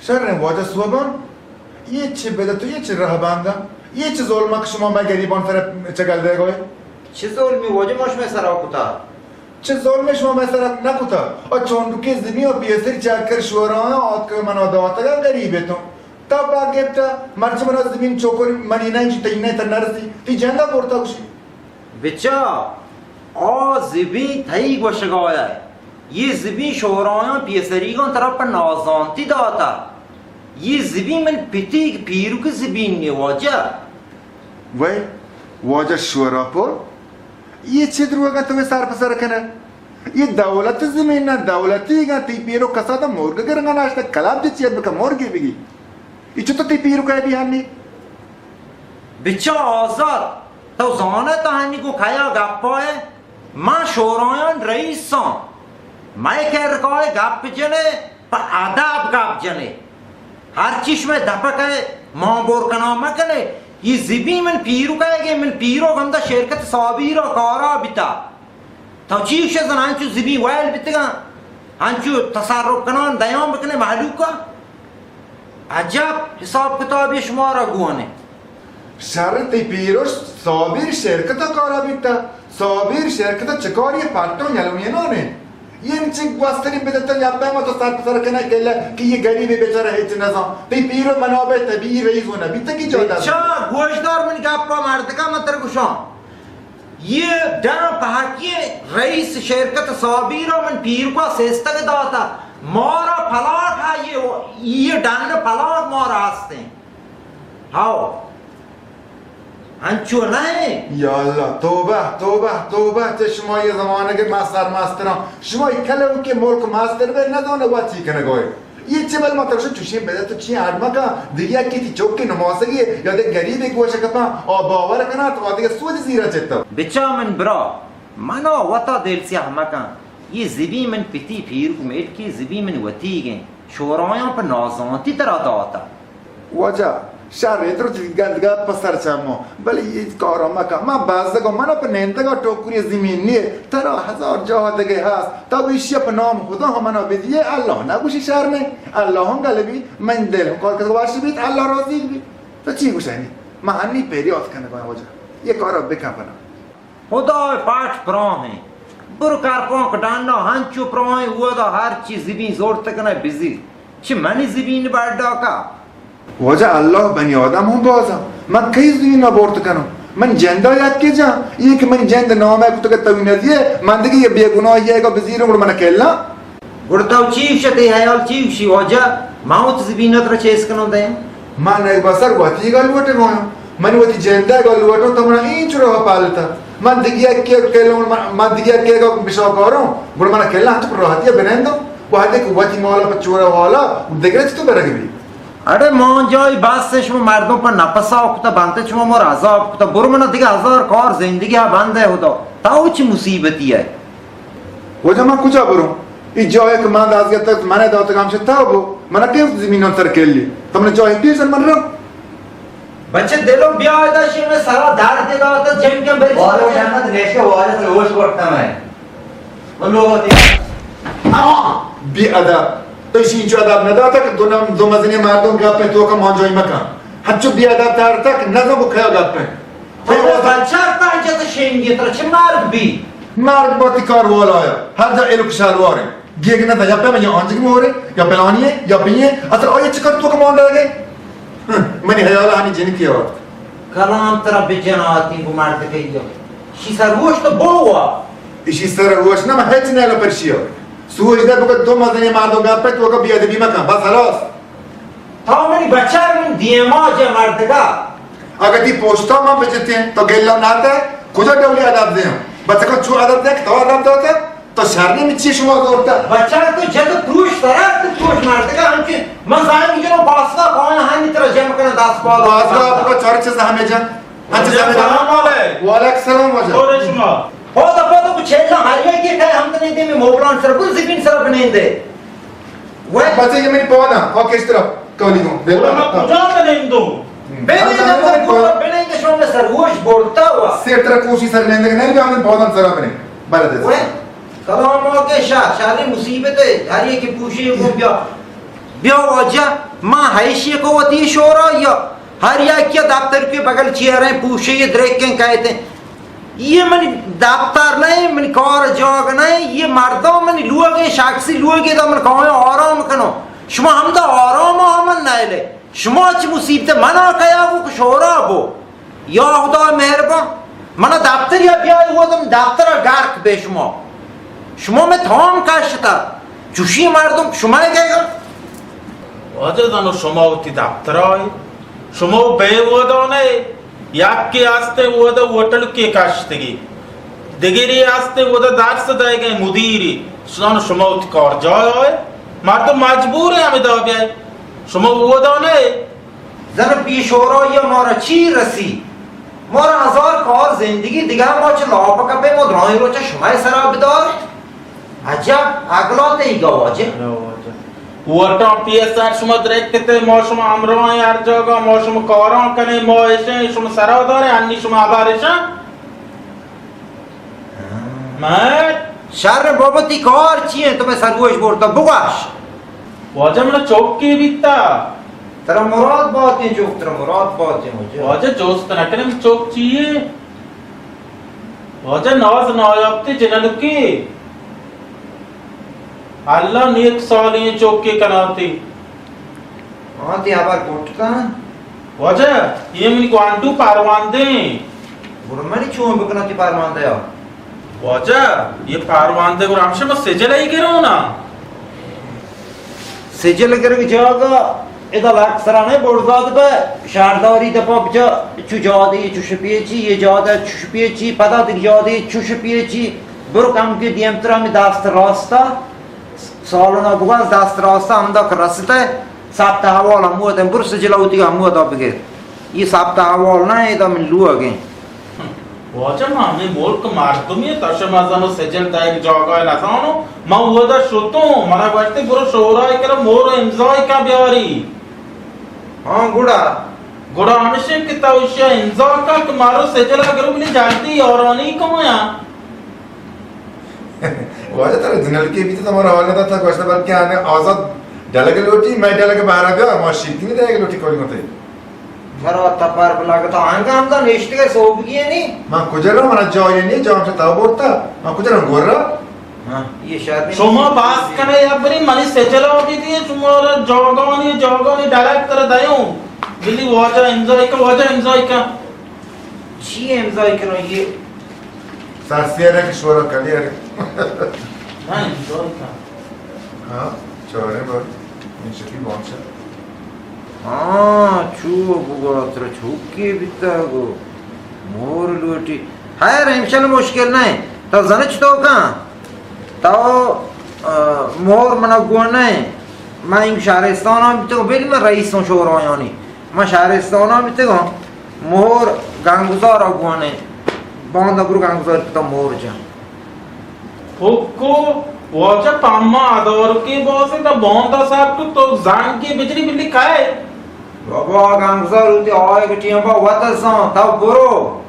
شریں واجہ سوبان، اے چے بدت و اے چے رہبنداں؟ اے چے ظلماں کہ شما مئے گریباں سر چگل دئیگا ئے؟ چے ظلمے واجہ ما شمئے سرا کتا؟ چے ظلمے شما مئے سرا نہ کتا؟ آ چونڈکیں زمین و پیسری چکر شورایاں آتکگ منا داتگا، گریب اتوں۔ تا پاک گپتا، مرچی منا زمین چوکور منی نہ انت، تئی نہ تر نرسی، تئی جندا برتا گوشی۔ بچا، آ زبیں تئی گوشگا ءَ، یہ زبیں شورایاں پیسریگاں ترا پہ نازانتی داتا۔ یہ زبیں من پتی پیرک زبیں نے واجہ۔ وے واجہ شورا پور، یہ چے دروگا تو سر پہ سر کنے؟ یہ دولت زمین نہ دولتی گا، تی پیرو کسا تو مرگ گرگا ناشتا، کلاب دے چیت بکا مرگی بگی۔ یہ چطور تی پیرو کا بھی ہنی؟ بچا آزاد، تو زانئے تہنی گوں کیا گپا ئے؟ من شورایان رئیساں۔ مئے کرکا ئے گپ جنے، پہ ادب گپ جنے۔ ہرچی شمئے دپک ئے مان بور کنان مکنے۔ یہ زبی من پیرو کئیگے، من پیرو گندا شرکت صابیرا کارا بیتا۔ تو چی گوشے زن انچو زبی ویل بیتگاں، انچو تصرف کنان دیان بکنے مہلوکا؟ عجب حساب کتابی شمارا گون انت۔ شر تئی پیروش صابر شرکت ء کارا بیتا۔ صابر شرکت ء چکاری پٹوں یلوینان انت۔ یہ چی گوستری بدتا یا پیما تو سر پہ سر کنا کلا کہ یہ غریب بیچارہ ہچ نزان۔ تئی پیرو منابع طبیعی رئیس و نبیتا کی جادا۔ چا گوشدار من گپا مردکا من تر گوشاں۔ یہ ڈن پہکی رئیس شرکت صابیرا من پیرکا سیستگ داتا۔ مارا پلاٹ ہا یہ، یہ ڈن پلاٹ مارا ہستیں۔ ہاو۔ انچو نہ ایں۔ یا اللہ، توبہ، توبہ، توبہ، چہ شما یہ زمانگ ما سرمستراں۔ شما کلو کہ ملک مستر بے نہ زانو وا چی کنگوئے۔ یہ چہ بل ما ترشو چوشیں بدے تو چی اڈ مکن، دگہ یکی تی چوکی نماسگی یا دے غریبے گوش کپاں، آ باور کنات، آ دگہ سوج زیرا چتا۔ بچا من برا، منا وتا دل سیاہ مکن۔ یہ زبی من پتی پیرک میٹکی زبی من وتیگیں۔ شورایاں پہ نازانتی ترا داتا۔ واجہ، شر انت درست گند گپ پہ سر چمو، بلے یہ کارا مکن۔ من بزگوں، منا پہ نندگا ٹوکری زمین نیے، ترا ہزار جاہ دگہ ہست۔ تو ایشی پہ نام خدا ہم منا بدیے، اللہ نہ گوشی شر نے، اللہ ہم گل بی، من دل ہم کار کتگ وش بیت، اللہ راضی بیت۔ تو چی گوشانی؟ من ہنی پریات کنگا واجہ، یہ کارا بکن پنا۔ ہدائے پاٹ پراہیں۔ برو کرپانک ڈنڈا ہنچو پراہیں، اودا ہر چی زبین زورت کنئے بزیر۔ چہ منی زبین بڈا کا؟ واجہ اللہ، بنی آدم ہم بازا۔ من کئی زبین بورت کنوں؟ من جندا یکے جاں۔ یہ کہ منی جند نامے کتگ توی ندیے، من دگہ یہ بے گناہی ہے کہ بزیروں گڑ من کلا۔ گڑا تو چی گوشے، تئی حیال چی گوشی واجہ؟ ما وت زمین ء ترا چیز کنوں دیم؟ من اے بسر وتی گل لوٹے گویاں۔ من وتی جندے گل لوٹوں، تو منا اینچ رو پالتا۔ من دگیا کے کلوں، من، من دگیا کے گا بشا کاروں، گڑا منا کلا تو راحتی بنندو۔ وہدے کہ وتی مالا پہ چورا والا، دگرے تو برگ بی۔ اڑے مان جای بس، شما مردم پہ نفسا کتا بنتے، شما مر عذاب کتا۔ برو منا دگہ ہزار کار زندگی ء بند ہے خدا۔ تو چی مصیبتی ہے؟ واجہ من کجا بروں؟ ای جاہے کہ من دزگتگ، من داتگ ہمشہ تو بو۔ من کیف زمینان سر کلی؟ تو من جاہے پیش من رو۔ بچے دلو بیا ادا شی میں سرا درد داتا جنگ کے بری۔ واجہ احمد ریشہ واجہ سے ہوش کرتا میں۔ من لوگ ہوتی۔ آ، بی ادب۔ تو شی انچو ادب نہ داتا کہ دو نم، دو مزنی مردم گپ تو کا مان جای مکان۔ ہچو بی ادب تر تک نہ تو کیا گپ ہے۔ تو بچار پنجت شنگی تر چه مرگ بی؟ مرگ با تی کار والا یا۔ ہر جا الک شلوار ہے۔ گیگ نہ تھا، یا پہ میں یا آنجک مورے، یا پلانی ہے، یا پی ہے۔ اصل آیا چکر تو کمان رہ گئے؟ ہاں، منی حیال ہانی جن کی آورت۔ کلام ترا بجن آتی بو مرد کئی۔ شی سر روش تو بو ہوا۔ اشی سر روش نہ، میں ہچ نہ لو پرشیا۔ سوچ دے بکت دو مزنی مردم گپ تو کا بی ادبی مکن۔ بس خلاص۔ تو منی بچار من دیما جا مردگا۔ اگہ تی پوشتا من بجتیں، تو گلہ ناتے، کجا ڈولی ادب دیں؟ بچکا چو ادب دیں، تو ادب داتا، تو شرمی من چی شما زورتا؟ بچار تو جد پروش سرا تو پروش مردگا ہم کہ من زانی جنو باستا پانا ہنی ترا جمع کنن دست بالا۔ باستا آپ کا چار چیز ہمیں جن۔ ہاں، چیز ہمیں جن۔ السلام علیکم۔ وعلیکم السلام واجہ۔ کون ہے شما؟ ہو تو پتو کو چھیلا ہر یہ کہ کہے ہم تنے دے میں موبلان سر، بل زبین سر بنین دے۔ وے بچے یہ میری پودا، اوکے، اس طرف کولی دوں۔ بے بولا ما کجا کنیں دو؟ بنین دے، بنین دے، شما سر گوش بولتا ہوا۔ سیر طرح کوشی سر لیندے کہ نہیں، ہم پودا سر بنے۔ بلے دے۔ وے کلام کے شاہ، شاہ مصیبت ہے، ہر یہ کہ پوشی کو بیا۔ بیا واجہ۔ ما ہیشی کو وتی شورا یا ہر یکی دفتر کے بغل چیئریں پوشے یہ دریکیں کہتے ہیں۔ یہ منی دفتر نہیں، منی کار جاگ نہیں، یہ مردم منی لوگے، شخصی لوگے دا من کہاں آرام کنو۔ شما ہم دا آرام ہم نہ لے۔ شما چی مصیبت منا کیا وہ شورا بو۔ یا خدا مہربان، منا دفتر یا بیای، وہ تم دفتر گرک بے شما۔ شما میں تھام کشتا۔ چوشی مردم شما گئے گا۔ واجہ زانو شما وتی دفتر آئے، شما بے ودانے، یکی آستے ودا ہوٹل کے کشتگی، دگری آستے ودا درس دے گئے مدیری۔ زانو شما وتی کار جای آئے، مردم مجبور ہے ہمیں دا بیائے۔ شما ودانے۔ زن پیشورا یا مارا چی رسی؟ مارا ہزار کار زندگی دیگہ ما چہ لاپ کپے ما درائیں روچ شما سرا بدار۔ عجب عقلات ای گا واجہ۔ وٹاں پی ایس آر شما درکتے، ما شما ہمراہ ہیں ہر جاگہ، ما شما کاراں کنے، ما ایشیں شما سرا دارے، انی شما ہبار ایشاں۔ میں شر بابا تی کار چی ہیں؟ تو میں سرگوش بورتا بگاش۔ واجہ من چوکی بیتا۔ ترا مراد باتیں چوک، ترا مراد باتیں واجہ۔ واجہ جوست نہ کرے من چوک چی ہے؟ واجہ ناز نایاب تے جنلکی۔ اللہ نیک سالیں چوکے کناتے۔ ہاں، تی ہبر گوٹ کن۔ واجہ، یہ منی گوانڈو پارواندے۔ گڑا منی چون بکناں تی پارواندے آ؟ واجہ، یہ پارواندے گڑا ہمشہ ما سجل ای گرو نا۔ سجل گرگ جاگا، ادا لک سرانے بڑزاد بے، شارداری دپا بچا، چو جادی چو شپیچی، یہ جادہ چو شپیچی، پدا دیگہ جادی چو شپیچی، برو کم کے دیمترا می دست راستا۔ سالنا بگوز دست راستا ہمدا کہ رستے، ثبت احوال ہمودا، برو سجل وتی ہمودا بگر۔ یہ ثبت احوال نہ، ادا من لوگیں۔ واجہ ما ہمیں ملک مردمی تش مزن و سجل دائگ جاگہ نزانو، ما اودا شتوں، منا گوشتے برو شورای کرا مور امضای کا بیاری۔ ہاں گڑا؟ گڑا ہمشی کہ تو اشیا امضا کا کہ مارو سجل گرو بلی جلدی یارانی کمایا۔ واجہ ترا جنلکی بیت تو مارا حوالہ داتا، گوشتا بلکہ آنے آزاد ڈلگ لوٹی، میں ڈلگ بہرگا، ما شیرکنی دے لوٹی کولی متے۔ مرا تپار بلاگتا آنگا ہمدا نشتگے سوبگی نی۔ ما کجا رو، منا جای نی، جام سے تا بورتا۔ ما کجا رو گورا۔ ہاں، یہ شاید نہیں۔ شما باس کنے یا بری منی سجلا بھی دیے، شما را جاگانی، جاگانی ڈائریکٹ تر دیوں۔ بلی واجہ امضا کا، واجہ امضا کا۔ چی امضای کنو یہ؟ سرسیارہ کہ شورا کلی ارے۔ ہاں، امضای کن۔ ہاں، چاریں بار۔ این شکی بانچا۔ ہاں، چو بگا ترا چوکی بیتا گو۔ مور لوٹی۔ خیر، ہمشل مشکل نہیں۔ تو زنچ تو کن۔ تو، آ، مور منا گون نہیں۔ من این شہرستان ہم تو بل من رئیسوں شورایانی۔ من شہرستان ءَ بیتگاں، مہر گنگزار ءَ گون اِنت، باندا برو گنگزار پتا مہر جن۔ پھکو، واجہ پما ادارکے باسے تا باندا سر تو، تو زنگے بجنی بلی کئے؟ بابا گنگزار ہوتی آئے گٹی ہم با وت زان، تا برو۔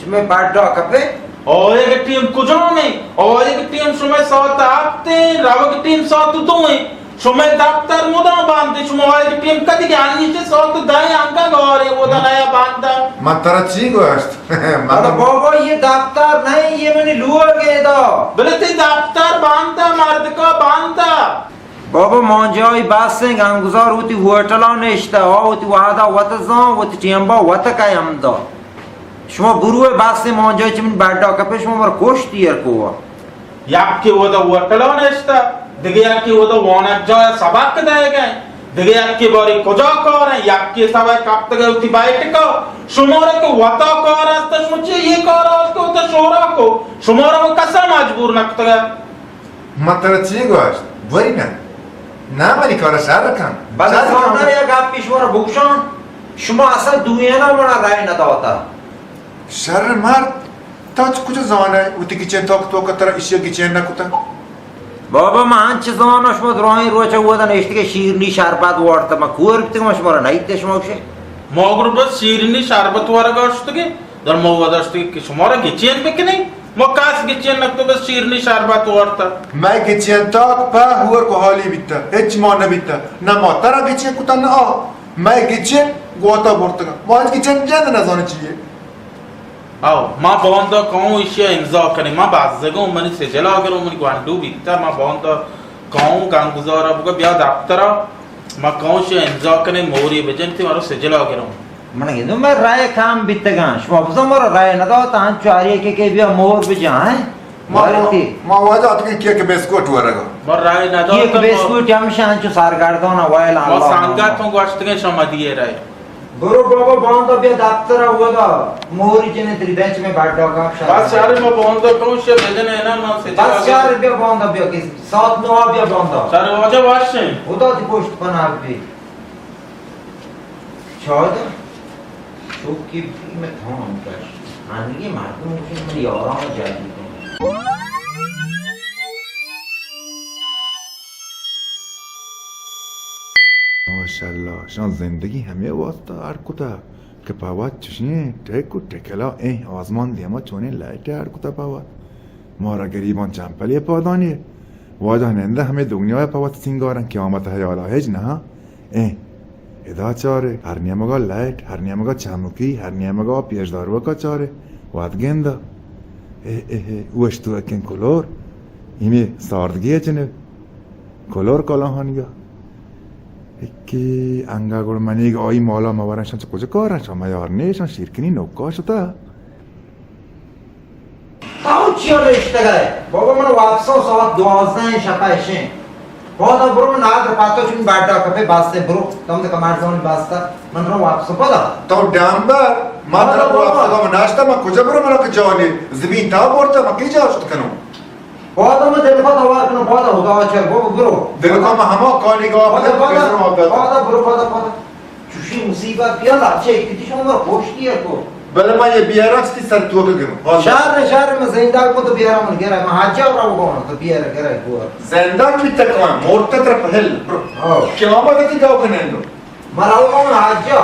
شمئے بڈا کپے؟ آیگ ٹیم کجام ایں؟ آیگ ٹیم شمئے ساعت ہپت ایں، روگ ٹیم ساعت دو ایں۔ شمئے دفتر مدام بند ایں، شما آیگ ٹیم کدی کہ انی چہ ساعت دہ ایں، انگا گارے اودا نیا بند ایں۔ من ترا چی گوشت؟ من ارے بابا، یہ دفتر نہیں، یہ منی لوگ ایں دا۔ بلے تئی دفتر بند ایں، مردکا بند ایں۔ بابا مانجائی بس ایں، گنگزار وتی ہوٹلا نشتہ، آ وتی وہدا وت زان، وتی ٹیمبا وت کئے ہمدا۔ شما بروئے بس ایں، مانجائی چہ منی بڈا کپے، شما مر کشت ایر کو۔ یکے اودا ہوٹلا نشتہ، دگہ یکے اودا وانگجاہ سبق دئیگ ایں، دگہ یکے باری کجا کار ایں، یکے سوئے کپتگ وتی بیٹکا۔ شمارا کہ وتا کار است، شما چے یہ کار است کہ وتا شورا کو؟ شمارا وہ کسا مجبور نکتگ؟ من ترا چی گوشت؟ بوری نہ۔ نہ منی کارا شر کن۔ بلے شر کن۔ زانا یا گپی شمارا بگوشان، شما اصلا دوینا منا رائے نہ داتا۔ شر مرد، تا چ کجا زانے؟ وتی گچین توک توک ترا اشیا گچین نہ کتا۔ بابا من انچ زانا، شما درائیں روچا اودا نشتگے شیرنی شربت وارتا، من کور بیتگ، من شمارا نئیتے شما گوشے۔ ما گر بس شیرنی شربت ورگا شتگے، در ما اودا شتگے کہ شمارا گچین بکنیں۔ ما کس گچین نکتو، بس شیرنی شربت وارتا. مئے گچین تاک پہ ہور کو حالی بیتا، ہچ ما نبیتا. نہ ما ترا گچین کتا نہ آ. مئے گچین گواتا برتگا. ما ہچ گچین جند نزانی چیئے. او، ما باندا کاؤں ایشی امضا کنیں. ما بزگوں، منی سجلا گروں، منی گونڈو بیتا. ما باندا کاؤں گنگزارا بگا بیا دفترا. ما کاؤں ایشی امضا کنیں، موری بجن تی مارو سجلا گروں. من گندوں مئے رائے کام بیتگاں. شما بزن مارا رائے نداتا، انچو ہر یکے کہ بیا مور بجا، ہیں؟ ما، وارتی. ما واجہ اتکیں کیک بسکوٹ ورگا. ما رائے نداتا، کیک ما بسکوٹ ہمشہ انچو سرگردان ویل ما اللہ سنگت ہوں گوشتگیں شما دیئے رائے. برو بابا باندا بیا دفتر اودا. موری جنے تری بینچ میں بیٹھا کا شاید. بس شہر ما باندا کاؤں ایشی بجن ہے نا، ما سجلا بس گروں. شہر بیا باندا بیا کہ ساعت نو بیا باندا. شہر واجہ واشیں. خدا دی پشت پناہ بی. چادر چوکی بی میں تھان کش. آنگی مردم کہ من یاران جدید. ماشاءاللہ، شان زندگی ہمے واسطہ اڑ کتا کہ پہ وت چشیں ٹک و ٹکلا ایں آزمان دیما چونیں لائٹ اڑ کتا پہ وت. مارا گریبان چمپلی پادانی. واجہ نندہ ہمے دنیا پہ وت سینگارن، قیامت حیالا ہچ نہ. ایں، ادا چارے، ہر نیمگا لائٹ، ہر نیمگا چمکی، ہر نیمگا پیش داروکا چارے، وت گندا. اے، اے، اے، اوشتو اکن کلور، ایمی ساردگی جنب. کلور کلاہانگا. اکی انگا گڑ منیگ آئی مالا مورن شان چہ کجا کارن شان میار نیشان شیرکنی نوکا شتا. تو چیا نشتگئے؟ بابا من واپسوں ساعت دوازدہ شپا اشیں. پادا برو من نادر پاتو چون بیڈا کپے باستے برو. تم دکا مرزانی باستا من رو واپس پادا. تو ڈامبر، ما ترا بابا. واپس من ناشتا، ما کجا برو منا کہ جانی زمین تا برتا، ما کی جاشت کنوں. پادا من دل پادا وار کنم، پادا خدا چر، بابا برو. دل کا ما ہما کانی گوا پادا، پادا، پادا، پادا، پادا برو، پادا، پادا. چوشی مصیبت بیا لچے کتی شما مرا پوشتی ہے کو. بلے ما یہ بیارا چتی سر تو کے گرو. شہر نے شہر میں زندہ کو تو بیارا من گرا، ما حاجہ را وہ تو بیارا گرا کو. زندہ کی تک مورتا تر پہل، برو. ہاں. قیامت کی گاو کنندو. مرا وہ حاجہ.